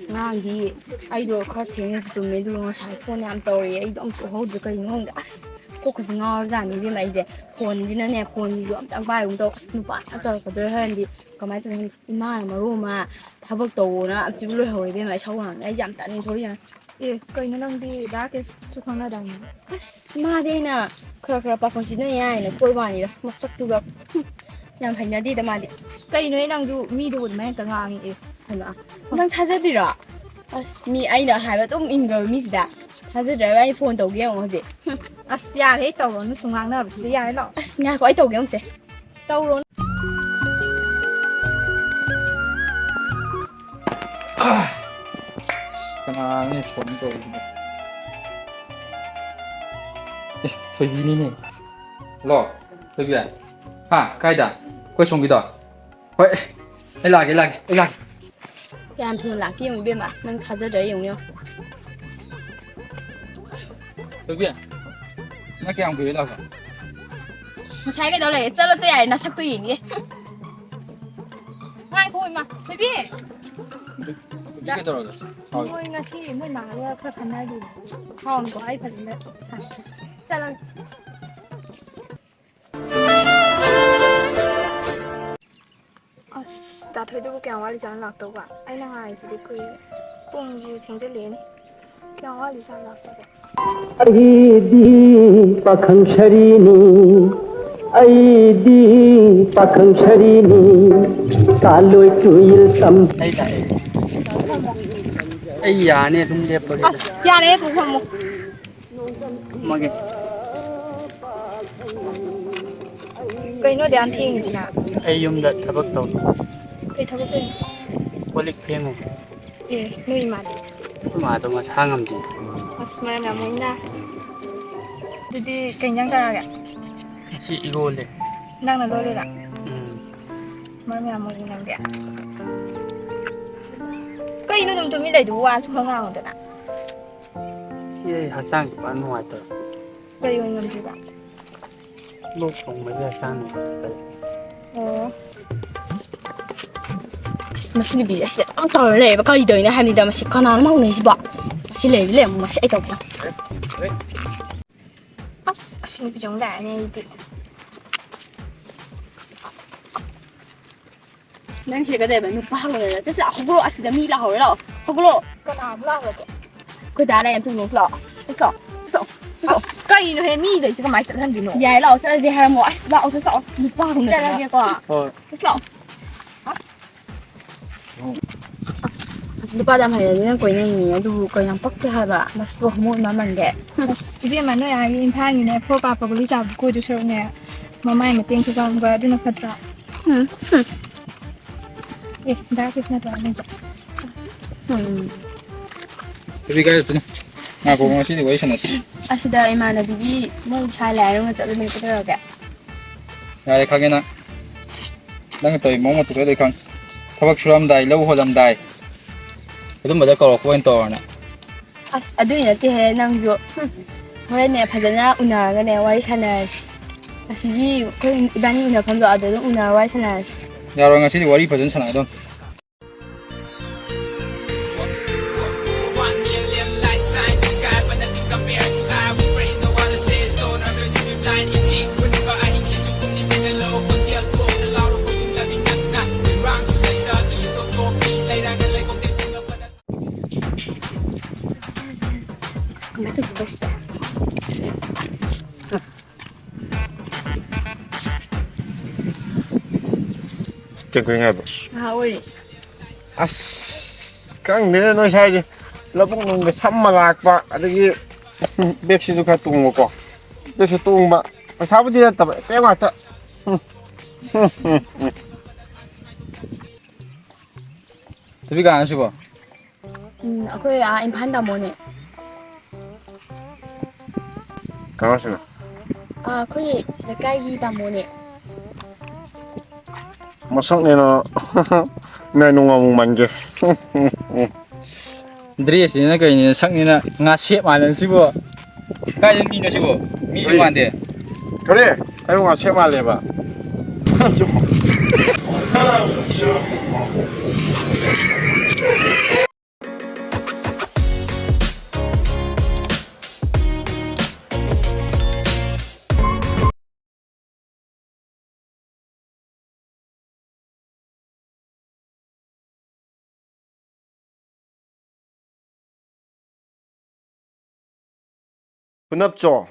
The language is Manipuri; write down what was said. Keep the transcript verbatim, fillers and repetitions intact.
ꯑꯉꯥꯡꯗꯤ ꯑꯩꯗꯣ ꯈꯔ ꯊꯦꯡꯅꯁꯨ ꯇꯨꯝꯃꯦ, ꯑꯗꯨꯒ ꯉꯁꯥꯏ ꯐꯣꯟ ꯌꯥꯝ ꯇꯧꯔꯛꯑꯦ꯫ ꯑꯩꯗꯣ ꯑꯝꯇ ꯎꯍꯧꯗ꯭ꯔꯦ, ꯀꯩꯅꯣ ꯈꯪꯗꯦ꯫ ꯑꯁ, ꯀꯣꯛꯀꯁꯦ ꯉꯥꯎꯔꯖꯥꯠꯅꯤ ꯏꯕꯦꯝꯃ ꯑꯩꯁꯦ꯫ ꯐꯣꯟꯁꯤꯅꯅꯦ, ꯐꯣꯟꯁꯤꯁꯨ ꯑꯝꯇ ꯄꯥꯏꯒꯨꯝ ꯇꯧ꯫ ꯑꯁ, ꯅꯨꯄꯥ ꯉꯥꯛꯇ ꯇꯧꯔꯛꯀꯗꯣꯏꯔꯥ ꯈꯜꯂꯗꯤ ꯀꯃꯥꯏꯅ ꯇꯧꯅꯤ ꯈꯪꯗꯦ꯫ ꯏꯃꯥꯅ ꯃꯔꯣꯟ ꯑꯃ ꯊꯕꯛ ꯇꯧꯋꯣꯅ ꯑꯝꯇꯕꯨ ꯂꯣꯏꯍꯧꯔꯦ ꯏꯕꯦꯝꯃ꯫ ꯑꯩ ꯁꯧ ꯂꯥꯡꯉꯦ꯫ ꯑꯩꯁꯦ ꯌꯥꯝ ꯇꯟꯈ꯭ꯔꯦ ꯌꯥꯝ꯫ ꯑꯦ, ꯀꯩꯅꯣ ꯅꯪꯗꯤ ꯗꯥ ꯀꯦꯁꯁꯨ ꯈꯪꯅꯗꯥꯏꯅꯦ? ꯑꯁ, ꯃꯥꯗꯤ ꯑꯩꯅ ꯈꯔ ꯈꯔ ꯄꯥꯈꯣꯟ ꯁꯤꯖꯤꯟꯅ ꯌꯥꯏꯅ ꯀꯣꯏꯕ ꯋꯥꯅꯤꯗ, ꯃꯁꯛꯇꯨꯒ꯫ ꯍꯨꯝ, ꯌꯥꯝ ꯍꯩꯅꯗꯦꯗ ꯃꯥꯗꯤ꯫ ꯑꯁ, ꯀꯩꯅꯣꯍꯦ ꯅꯪꯁꯨ ꯃꯤꯗꯨꯕꯨ ꯑꯗꯨꯃꯥꯏꯅ ꯍꯦꯛꯇ ꯉꯥꯡꯉꯤ? ꯑꯦ, ꯀꯩꯅꯣ? ꯅꯪ ꯊꯥꯖꯗ꯭ꯔꯤꯔꯣ? ꯑꯁ, ꯃꯤ ꯑꯩꯅ ꯍꯥꯏꯕ ꯑꯗꯨꯝ ꯏꯟꯈ꯭ꯔꯕ ꯃꯤꯁꯤꯗ꯫ ꯊꯥꯖꯗ꯭ꯔꯒ ꯑꯩ ꯐꯣꯟ ꯇꯧꯒꯦ ꯌꯦꯡꯉꯣ ꯍꯧꯖꯤꯛ꯫ ꯍꯨꯝ꯫ ꯑꯁ, ꯌꯥꯔꯦ, ꯇꯧꯔꯣꯅꯨ, ꯁꯨꯝ ꯉꯥꯡꯅꯕꯁꯤꯗ ꯌꯥꯔꯦ, ꯂꯥꯛꯑꯣ꯫ ꯑꯁ, ꯉꯥꯏꯈꯣ, ꯑꯩ ꯇꯧꯒꯦ ꯌꯦꯡꯉꯨꯁꯦ꯫ ꯇꯧꯔꯣꯅꯨ꯫ ꯀꯅꯥꯅꯣ ꯐꯣꯟ ꯇꯧꯔꯤꯁꯤꯕꯣ? ꯑꯦ, ꯊꯣꯏꯕꯤꯅꯤꯅꯦ꯫ ꯍꯜꯂꯣ, ꯊꯣꯏꯕꯤ꯫ ꯍꯥ, ꯀꯥꯏꯗ? ꯑꯩꯈꯣꯏ ꯁꯣꯝꯒꯤꯗꯣ? ꯍꯣꯏ, ꯑꯩ ꯂꯥꯛꯑꯒꯦ, ꯑꯩ ꯂꯥꯛꯑꯒꯦ, ꯑꯩ ꯂꯥꯛꯑꯒꯦ꯫ ꯀꯌꯥꯝ ꯊꯨꯅ ꯂꯥꯛꯀꯦ ꯌꯦꯡꯉꯨ ꯏꯕꯦꯝꯃ, ꯅꯪ ꯊꯥꯖꯗ꯭ꯔꯥ ꯌꯦꯡꯉꯨ, ꯌꯦꯡꯉꯨ꯫ ꯊꯣꯏꯕꯤ, ꯅꯪ ꯀꯌꯥꯝ ꯀꯨꯏꯔꯦ ꯂꯥꯛꯄ? ꯉꯁꯥꯏ ꯀꯩꯗꯧ ꯂꯩꯒꯦ? ꯆꯠꯂꯣ, ꯆꯠ ꯌꯥꯔꯦ, ꯅꯁꯛꯇꯣ ꯌꯦꯡꯒꯦ꯫ ꯉꯥꯏꯈꯣ, ꯏꯃꯥ꯫ ꯊꯣꯏꯕꯤ! ꯊꯣꯏꯕꯤ ꯀꯩꯗꯧꯔꯒꯦ? ꯃꯣꯏ ꯉꯁꯤ ꯃꯣꯏ ꯃꯥꯒ ꯈꯔ ꯈꯟꯅꯔꯤ꯫ ꯁꯥꯎꯟꯗꯣ ꯑꯩ ꯐꯖꯅ ꯆꯠꯂꯒꯦ꯫ ꯑꯁ, ꯗꯥ ꯊꯣꯏꯗꯨꯕꯨ ꯀꯌꯥꯝ ꯋꯥꯠꯂꯤꯖꯥꯠꯅꯣ ꯂꯥꯛꯇꯧꯕ? ꯑꯩꯅ ꯉꯥꯏꯔꯤꯁꯤꯗꯤ ꯀꯨꯏꯔꯦ꯫ ꯑꯁ, ꯄꯨꯡꯁꯤꯁꯨ ꯊꯦꯡꯖꯤꯜꯂꯛꯑꯦꯅꯦ꯫ ꯀꯌꯥꯝ ꯋꯥꯠꯂꯤꯖꯥꯠꯅꯣ ꯂꯥꯛꯇꯧꯕ? ꯑꯩꯗꯤ ꯄꯥꯈꯪ ꯁꯔꯤꯅꯤ, ꯑꯩꯗꯤ ꯄꯥꯈꯪ ꯁꯔꯤꯅꯤ, ꯀꯥꯂꯣꯏ ꯇꯨꯌꯦꯜ ꯇꯝ ꯑꯩ ꯂꯥꯛꯑꯦ꯫ ꯑꯩ ꯌꯥꯅꯤ, ꯑꯗꯨꯝ ꯂꯦꯞꯄꯒꯦ꯫ ꯑꯁ, ꯌꯥꯔꯦ, ꯑꯗꯨꯝ ꯐꯝꯃꯣ꯫ ꯃꯥꯒꯤ ꯀꯩꯅꯣ ꯑꯗꯨꯛ ꯌꯥꯝ ꯊꯦꯡꯉꯤꯗꯨꯅ? ꯑꯩ ꯌꯨꯝꯗ ꯊꯕꯛ ꯇꯧꯔꯤ꯫ ꯀꯩ ꯊꯕꯛ ꯇꯧꯔꯤꯅꯣ? ꯀꯣꯜ ꯂꯤꯛ ꯐꯦꯡꯉꯤ꯫ ꯑꯦ, ꯅꯣꯏ ꯏꯃꯥꯗꯤ? ꯑꯩꯈꯣꯏ ꯃꯥꯗꯣ ꯃꯁꯥ ꯉꯝꯗꯦ꯫ ꯑꯁ, ꯃꯔꯝ ꯌꯥꯝ ꯃꯣꯛꯏꯅ꯫ ꯑꯗꯨꯗꯤ ꯀꯩ ꯏꯟꯖꯥꯡ ꯆꯥꯔꯒꯦ? ꯉꯁꯤ ꯏꯔꯣꯜꯂꯦ꯫ ꯅꯪꯅ ꯂꯣꯜꯂꯤꯔꯣ? ꯎꯝ꯫ ꯃꯔꯝ ꯌꯥꯝ ꯃꯣꯛꯏ ꯅꯪꯗꯤ꯫ ꯀꯩꯅꯣ ꯑꯗꯨꯝ ꯇꯨꯃꯤꯟ ꯂꯩꯗꯨꯕꯨ? ꯋꯥꯁꯨ ꯈꯔ ꯉꯥꯡꯉꯨꯗꯅ꯫ ꯁꯤ ꯑꯩ ꯍꯛꯆꯥꯡ ꯈꯤꯇꯪ ꯅꯨꯡꯉꯥꯏꯇꯕ꯫ ꯀꯩ ꯑꯣꯏ ꯉꯝꯗ꯭ꯔꯤꯕ? ꯂꯣꯛ ꯊꯨꯡꯕꯒꯤ ꯍꯛꯆꯥꯡ ꯅꯨꯡꯉꯥꯏꯇꯕ꯫ ꯑꯣ꯫ ꯑꯁ, ꯃꯁꯤ ꯅꯨꯄꯤꯁꯦ ꯑꯁꯤꯗ ꯌꯥꯝ ꯇꯧꯔ ꯂꯩꯌꯦꯕ꯫ ꯀꯔꯤ ꯇꯧꯔꯤꯅꯣ ꯍꯥꯏꯕꯅꯤꯗ, ꯃꯁꯤ ꯀꯅꯥꯅꯣ ꯍꯧꯅꯩꯁꯤꯕꯣ? ꯃꯁꯤ ꯂꯩꯔꯤ ꯂꯩꯔꯝꯃꯣ, ꯃꯁꯤ ꯑꯩ ꯇꯧꯒꯦ꯫ ꯑꯁ, ꯑꯁꯤ ꯅꯨꯄꯤꯁꯦ ꯑꯃꯨꯛ ꯂꯥꯛꯑꯅꯤ ꯑꯩꯗꯤ꯫ ꯅꯪ ꯁꯤꯗ ꯀꯩꯗꯧꯕ? ꯅꯨꯄꯥ ꯍꯧꯅꯔ꯫ ꯆꯠꯁꯤ ꯂꯥꯛꯑꯣ, ꯍꯧꯒꯠꯂꯣ, ꯑꯁꯤꯗ ꯃꯤ ꯂꯥꯛꯍꯧꯔꯦ, ꯂꯥꯛꯑꯣ꯫ ꯍꯧꯒꯠꯂꯣ꯫ ꯀꯅꯥ ꯑꯃꯨꯛ ꯂꯥꯛꯈ꯭ꯔꯒꯦ? ꯑꯩꯈꯣꯏ ꯗꯥ ꯂꯩ, ꯑꯝꯇ ꯍꯪꯉꯨ ꯂꯥꯛꯑꯣ꯫ ꯑꯁ, ꯆꯠꯁꯤ ꯂꯥꯛꯑꯣ, ꯆꯠꯁꯤ ꯂꯥꯛꯑꯣ, ꯆꯠꯁꯤ ꯂꯥꯛꯑꯣ꯫ ꯑꯁ, ꯀꯩꯅꯣ ꯍꯦ, ꯃꯤꯗ ꯑꯩꯁꯦ ꯀꯃꯥꯏꯅ ꯆꯠꯍꯟꯗꯣꯏꯅꯣ? ꯌꯥꯏ, ꯂꯥꯛꯑꯣ, ꯆꯠꯂꯁꯦ ꯍꯥꯏꯔꯝꯃꯣ꯫ ꯑꯁ, ꯂꯥꯛꯑꯣ, ꯆꯠꯁꯤ ꯂꯥꯛꯑꯣ, ꯅꯨꯄꯥ ꯍꯧꯅꯔ꯫ ꯆꯠꯂꯒꯦꯀꯣ꯫ ꯍꯣꯏ꯫ ꯆꯠꯁꯤ ꯂꯥꯛꯑꯣ꯫ ꯑꯁ, ꯑꯁ, ꯅꯨꯄꯥꯗ ꯌꯥꯝ ꯍꯩꯅꯗꯦ, ꯅꯪ ꯀꯣꯏꯅꯩꯅꯦ, ꯑꯗꯨꯕꯨ ꯀꯩ ꯌꯥꯝ ꯄꯛꯇꯦ ꯍꯥꯏꯕ, ꯃꯁꯛꯇꯣ ꯍꯥꯃꯣꯠ ꯏꯃꯥꯟ ꯃꯥꯟꯒꯦ꯫ ꯑꯁ, ꯏꯕꯦꯝꯃ, ꯅꯣꯏ ꯑꯥꯒꯤ ꯏꯝꯐꯥꯜꯒꯤꯅꯦ, ꯐꯣꯔ ꯀꯥꯞꯄ ꯒꯨꯂꯤ ꯆꯥꯕꯗ ꯀꯣꯏꯗꯣꯏ ꯁꯔꯨꯛꯅꯦ, ꯃꯃꯥꯏ ꯃꯇꯦꯡꯁꯨ ꯄꯥꯡꯕ, ꯑꯗꯨꯅ ꯐꯠꯇ꯭ꯔꯥ? ꯎꯝ, ꯎꯝ꯫ ꯑꯦ, ꯗꯥ ꯀ꯭ꯔꯤꯁꯅ ꯇꯧꯔ ꯂꯩꯖꯦ꯫ ꯎꯝ꯫ ꯀꯔꯤ ꯀꯥꯏ ꯆꯠꯇꯣꯏꯅꯣ? ꯉꯥꯏꯈꯣ, ꯉꯁꯤꯗꯤ ꯋꯥꯔꯤ ꯁꯥꯟꯅꯁꯤ꯫ ꯑꯁꯤꯗ ꯏꯃꯥꯟꯅꯕꯤꯒꯤ ꯃꯣꯏ ꯁꯥꯏ ꯂꯥꯏ ꯍꯔꯥꯎꯕ ꯆꯠꯂꯨꯕꯅꯦ, ꯀꯩꯗꯧꯔꯒꯦ? ꯌꯥꯔꯦ, ꯈꯪꯉꯦ ꯅꯪ꯫ ꯅꯪꯅ ꯇꯧꯔꯤ ꯃꯑꯣꯡ ꯃꯇꯧꯗꯣ ꯑꯩ ꯂꯣꯏ ꯈꯪꯉꯦ꯫ ꯊꯕꯛ ꯁꯨꯔꯝꯗꯥꯏ, ꯂꯧ ꯍꯣꯜꯂꯝꯗꯥꯏ, ꯑꯗꯨꯝꯕꯗ ꯀꯧꯔꯛꯄ ꯑꯣꯏꯅ ꯇꯧꯔꯣꯅꯦ꯫ ꯑꯁ, ꯑꯗꯨꯏ ꯅꯠꯇꯦꯍꯦ, ꯅꯪꯁꯨ꯫ ꯍꯝ꯫ ꯍꯣꯔꯦꯟꯅꯦ, ꯐꯖꯅ ꯎꯅꯔꯒꯅꯦ, ꯋꯥꯔꯤ ꯁꯥꯟꯅꯔꯁꯤ꯫ ꯑꯁꯤꯒꯤ ꯑꯩꯈꯣꯏ ꯏꯕꯥꯅꯤ ꯎꯅꯐꯝꯗꯣ, ꯑꯗꯨꯗ ꯑꯗꯨꯝ ꯎꯅꯔ ꯋꯥꯔꯤ ꯁꯥꯟꯅꯔꯁꯤ꯫ ꯌꯥꯔꯣꯏ, ꯉꯁꯤꯗꯤ ꯋꯥꯔꯤ ꯐꯖꯅ ꯁꯥꯟꯅꯒꯗꯧꯅꯤ꯫ ꯀꯃꯥꯏꯅ ꯇꯧꯗꯣꯏꯕ ꯁꯤꯗ? ꯀꯩ ꯀꯨꯏ ꯉꯥꯏꯕ? ꯉꯥꯏꯍꯥꯛ ꯑꯣꯏꯔꯤ꯫ ꯑꯁ, ꯈꯪꯗꯦꯗ ꯅꯣꯏ ꯁ꯭ꯋꯥꯏꯁꯦ꯫ ꯂꯧꯕꯨꯛ ꯅꯨꯡꯗ ꯁꯝꯃ ꯂꯥꯛꯄ, ꯑꯗꯒꯤ ꯕꯦꯛꯁꯤꯁꯨ ꯈꯔ ꯇꯣꯡꯕꯀꯣ꯫ ꯕꯦꯛꯁꯤ ꯇꯣꯡꯕ, ꯄꯩꯁꯥꯕꯨꯗꯤ ꯅꯠꯇꯕ, ꯑꯦꯇꯦꯝ ꯉꯥꯛꯇ꯫ ꯊꯣꯏꯕꯤ ꯀꯅꯥꯅꯣ ꯁꯤꯕꯣ? ꯎꯝ, ꯑꯩꯈꯣꯏ ꯑꯥ ꯏꯝꯐꯥꯜ ꯇꯥꯃꯣꯅꯦ꯫ ꯀꯅꯥꯅꯣ ꯁꯤꯅ? ꯑꯥ, ꯑꯩꯈꯣꯏ ꯂꯩꯀꯥꯏꯒꯤ ꯇꯥꯃꯣꯅꯦ꯫ ꯃꯁꯛꯅꯦꯅ ꯅꯥꯏ ꯅꯣꯡꯉꯥꯃꯨꯛ ꯃꯥꯟꯒꯦ꯫ ꯗ꯭ꯔꯦꯁꯅꯤꯅ ꯀꯩꯅꯤꯅ ꯁꯛꯅꯤꯅ ꯉꯥꯁꯦꯞ ꯃꯥꯟꯅ ꯁꯤꯕꯣ꯫ ꯀꯥꯏꯗ ꯃꯤꯅꯣ ꯁꯤꯕꯣ? ꯃꯤꯁꯨ ꯀꯔꯤ? ꯃꯥꯟꯗꯦ꯫ ꯀꯔꯤ? ꯑꯩꯕꯨ ꯉꯥꯁꯦꯞ ꯃꯥꯜꯂꯦꯕ? ꯆꯨꯝ꯫ ꯄꯨꯅꯞꯆꯣ꯫